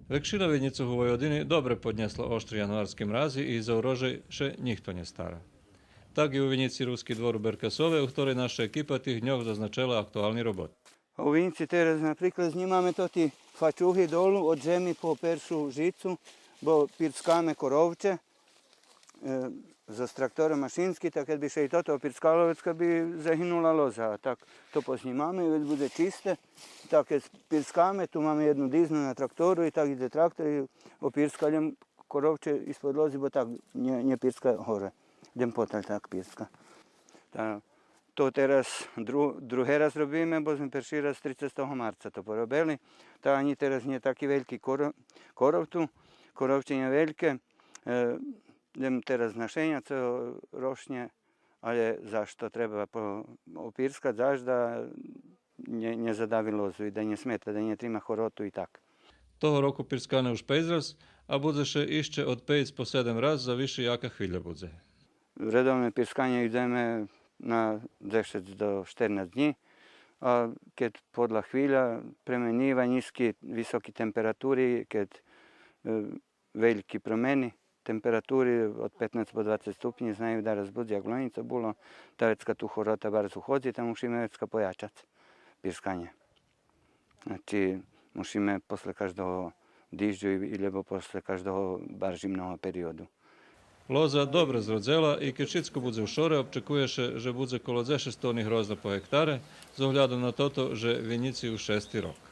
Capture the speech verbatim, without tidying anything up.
Векшина винїцох у Войводини добре поднєсло оштри януарски мрази и за урожай ше нїхто нє стара. Так и у винїци Руски двор у Беркасове, у хторей наша екипа тих дньох зазначела актуални роботи. А у винїци тераз, наприклад, знїмаме тоти фачуги долу од жеми по першу жицу, бо пирскаме коровче, е, зоз трактора машински, так кед би ше и тото опирскало, вецка би загинула лоза. А так то познїмаме и вец будзе чисте. Так кед пирскаме, ту маме єдну дизну на трактору и так идзе трактор и опирска лєм коровче испод лози, бо так нє, нє пирска горе. Лєм поталь так пирска. Та то тераз дру-, други раз робиме, бо зме перши раз трицестого марца то поробели. Та анї тераз нє таки вельки коро-, коров ту, коровче нє вельке. Е, лєм тераз нашеня цо рошнє, але заш то треба по-, опирскац заш да нє, нє задави лозу и да нє смета, да нє трима хороту и так. Того року пирскане уж пейц раз, а будзе ше ище од пейц по седем раз, зависи яка хвиля будзе. Редовне пирсканє идземе на дзешец до штернац днї, а кед подла хвиля пременива, нїзки, високи температури, кед, е, вельки промени температури од петнац по двацец ступнї, знаю да раз будзе, як лонї цо було, та вецка ту хорота барз уходзи, та мушиме вецка поячац пирсканє. Значи, мушиме после каждого дижджу и, и лєбо после каждого барз жимного периоду. Лоза добре зродзела и кед шицко будзе у шоре, обчекує ше же будзе коло дзешец тони грозда по гектаре, з оглядом на тото же винїци у шести рок.